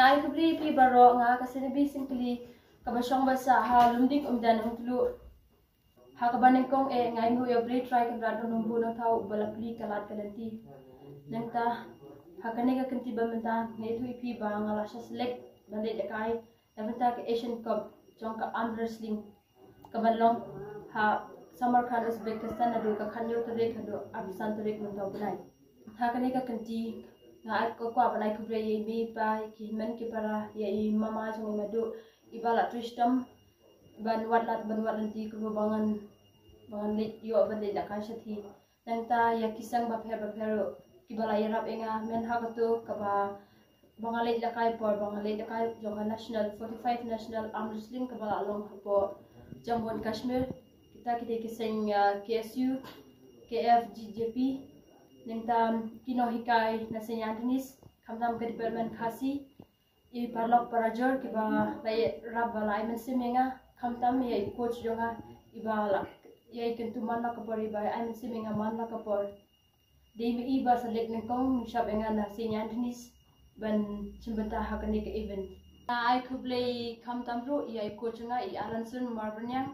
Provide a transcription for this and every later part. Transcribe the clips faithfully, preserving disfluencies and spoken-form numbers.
Ai khublei phi baroh, nga ka Sinabi Singkli kaba shong ba sah ha Lumding Umdan Umtluh. Ha kaba nyngkong eh nga ai nguh ïa U Blei Trai Kynrad Nongbuh Nongthaw uba la plie ka lad ka lynti. Nangta ha kane ka kynti ba mynta nga ïathuh ïa phi ba nga la shah select ban leit lehkai na bynta ka Asian Cup jong ka arm wrestling kaban long ha Samarkand, Uzbekistan naduh ka khatñiew tarik haduh arphew san tarik mynta u bnai. Ha kane ka kynti nga ai ka kwah ban ai khublei ïa i mei i pa, ïa ki hynmen ki para, ïa i mama jong i Madu iba la trei shitom ban wad lad ban wad lynti kaba ba ngan ba ngan leit ïoh ban leit lehkai shathie. Nangta ïa ki seng bapher bapher ruh kiba la ïarap ïa nga, men ha kato kaba ba nga leit lehkai por ba nga leit lehkai jong ka national, forty-five national arm wrestling kaba la long hapoh Jammu and Kashmir. Kita ki dei ki seng, ah, K S U, K F, G J P. Nangta ki nonghikai na Saint Anthony's, khamtam ka department Khasi. I paralok parajor kiba la ïarap ba la ai mynsiem ïa nga, khamtam ïa i coach jong nga iba la ïa i kyntu man la ka por, iba ai mynsiem ïa nga man la ka por. Dei ma i ba select nyngkong, ngi shap ïa nga na Saint Anthony's ban shim bynta ha kane ka event. Nga ai khublei khamtam ruh ïa i coach jong nga, i Alanson Marbaniang,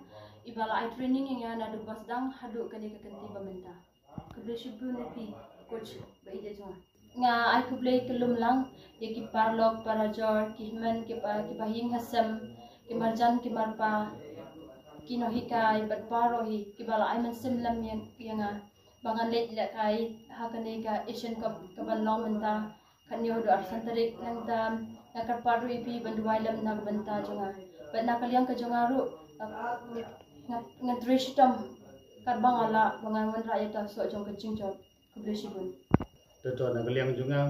iba la ai training ïa nga naduh ba sdang haduh kane ka kynti ba mynta. Khublei shibun ïa phi coach ba ïeit jong nga. Nga ai khublei kyllum lang ïa ki paralok parajor, ki hynmen ki pa, kiba ha ïing ha sem, ki marjan ki marpa, ki nonghikai bad baroh hi kiba la ai mynsiem lem ïa, ïa nga ba ngan leit lehkai ha kane ka Asian Cup kaban long mynta khatñiew haduh arphew san tarik. Nangta nga kyrpad ruh ïa phi ban duwai lem na ka bynta jong nga bad na ka liang ka jong nga ruh, nga, nga, ngan trei shitom katba nga lah ba ngan wanrah ïa uta u soh jong ka jingjop. Khublei shibun. Te to, na ka liang jong nga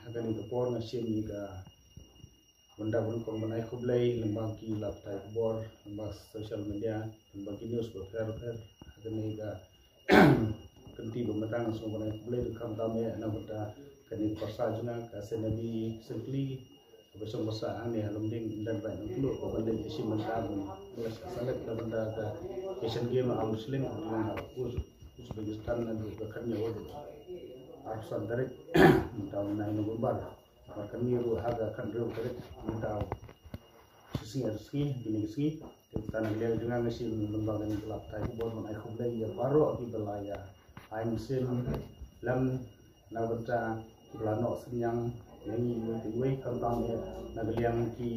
ha kane ka por nga shim ïa ka bynta ban kong ban ai khublei lyngba ki lad pathai khubor, lyngba social media, lyngba ki news bapher bapher ha kane ka kynti ba mynta. Nga sngew ban ai khublei ruh khamtam eh na ka bynta kane ka parsa jong nga ka Sinabi Singkli kaba shong ba sah hangne ha Lumding Umdan Umtluh, kaba leit ïashim bynta ban, ba la select na bynta ka Asian Game arm wrestling kaba long ha Uz-, Uzbekistan naduh ka khatñiew haduh arphew san tarik mynta u bnai November. Bad kane ruh ha ka khathynriew tarik mynta u shisngi ar sngi, kine ki sngi. Te na ka liang jong nga nga shim lyngba kane ka lad pathai khubor ban ai khublei ïa baroh kiba la ïa ai mynsiem lem na ka bynta kiba la noh synñiang ïa ngi iwei pa iwei, khamtam eh na ka liang ki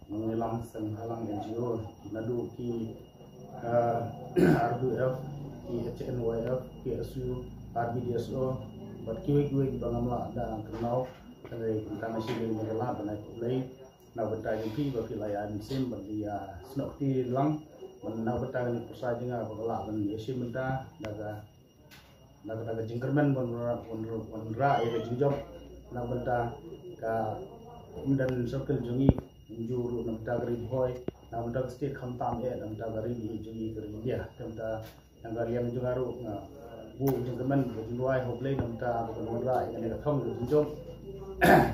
nongïalam seng bhalang N G O, naduh ki, eh, R B F, ki H N Y F, ki S U, R B D S O bad kiwei kiwei kiba ngam lah da kynmaw. Hynrei kumta nga shim ïa kane ka lad ban ai khublei na ka bynta jong phi ba phi la ïa ai mynsiem ban ïa snoh kti lang ban na ka bynta kane ka parsa jong nga ba ka lah ban ïashim bynta da ka, na ka, na ka jingkyrmen ban wanrah, wan, wanrah ïa ka jingjop na ka bynta ka Umdan Circle jong ngi, kumjuh ruh na ka bynta ka Ri Bhoi, na ka bynta ka state khamtam eh, na ka bynta ka ri jong ngi ka ri India. Te mynta na ka liang jong nga ruh nga buh jingkyrmen, buh jingduwai ha U Blei na ka bynta ba kan wanrah ïa kane ka thong ka jingjop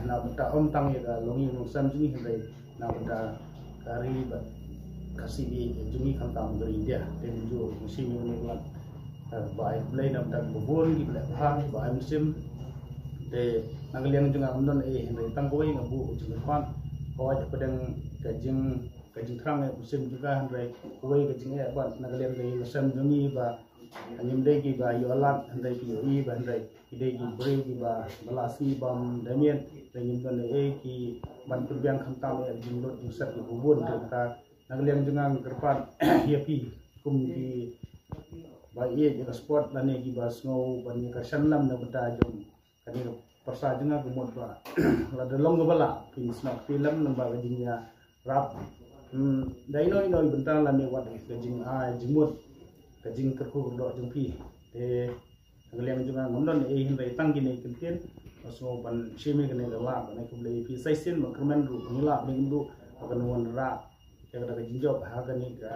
na ka bynta ym tang ïa ka longïing longsem jong ngi hynrei na ka bynta ka ri bad ka state jong ngi khamtam ka ri India. Te mynta nga shim ïa kane ka lad, eh, ba ai U Blei na ka bynta kiba bun kiba leh bha, kiba ai mynsiem. Te na ka liang jong nga ngam don ei hynrei tang kawei, nga buh jingkyrpad, ka wad hapdeng ka jing ka jingthrang ïa u mynsiem jong ka, hynrei kawei ka jingeh bad na ka liang ka ïing ka sem jong ngi ba ngim dei kiba ïoh lad, hynrei ki ïohi ba hynrei ki dei ki briew kiba, ba la sngi bam da miet, hynrei ngim don ei kiban pynbiang khamtam ïa ka jinglut jingsep kiba bun. Te kata na ka liang jong nga nga kyrpad ïa phi kum kiba ïeit ïa ka sport lane kiba sngew ban ïa kyrshan lem na ka bynta jong kane ka parsa jong nga, ka mut ba lada long kaba lah phin snoh kti lem lyngba ka jingïarap, hmm, da ino ino i bynta lane wat ka jingai jingmut, ka jingkyrkhu kyrdoh jong phi. Te na ka liang jong nga ngam don ei hynrei tang kine ki ktien, nga sngew ban shim ïa kane ka lad ban ai khublei ïa phi sa shisien, ba kyrmen ruh ba ngi lah ba ngi duh ba kan wanrah ïa kata ka jingjop ha kane ka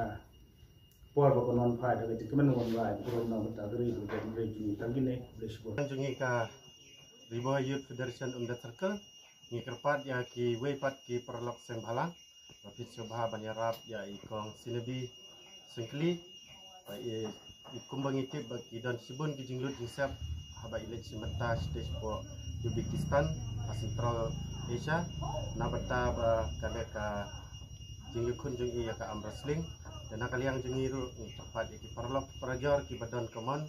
por ba kan wan phai da ka jingkmen wanrah ïa ka jingkmen na ka bynta ka ri, ka ri jong ngi. Tang kine, khublei shibun. Jong ngi ka Ri Bhoi Youth Federation Umdan Circle, ngi kyrpad ïa kiwei pat ki paralok seng bhalang ba phin sngewbha ban ïarap ïa i kong Sinabi Singkli. Ba i, i kumba ngi tip ba ki don shibun ki jinglut jingsep haba i leit shim bynta shatei shapoh Uzbekistan ha Central Asia, na bynta ba ka dei ka jingïakhun jong i ïa ka arm wrestling. Te na ka liang jong i ruh ngi kyrpad ïa ki paralok parajor kiba don ka mon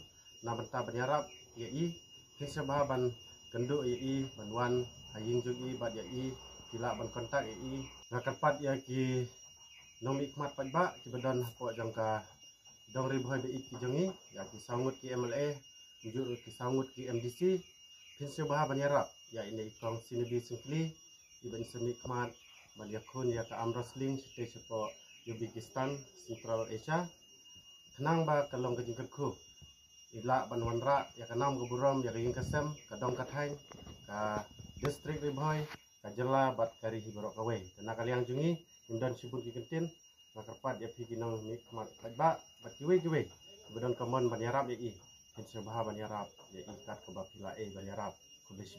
na bynta ban ïarap ïa i, phin sngewbha ban kynduh ïa i ban wan ha ïing jong i bad ïa i, phi lah ban contact ïa i. Nga kyrpad ïa ki nongmihkhmat paidbah kiba don hapoh jong ka dong Ri Bhoi ba ïeit ki jong i, ïa ki saw ngut ki M L A, kumjuh ruh ki saw ngut ki M D C, phin sngewbha ban ïarap ïa ine i kong Snibi Syngkli, iba ngi sa mihkhmat ban ïakhun ïa ka arm wrestling shatei shapoh Uzbekistan, Central Asia, khnang ba ka long ka jingkyrkhu i lah ban wanrah ïa ka nam ka burom, ïa ka ïing ka sem, ka dong ka thaiñ, ka district Ri Bhoi, ka jylla bad ka ri hi baroh kawei. Te na ka liang jong i, ngim don shibun ki kyntien, nga kyrpad ïa phi ki nongmihkhmat paidbah bad kiwei kiwei kiba don ka mon ban ïarap ïa i, phin sngewbha ban ïarap ïa i kat kaba phi lah ei ban ïarap. Khublei shibun.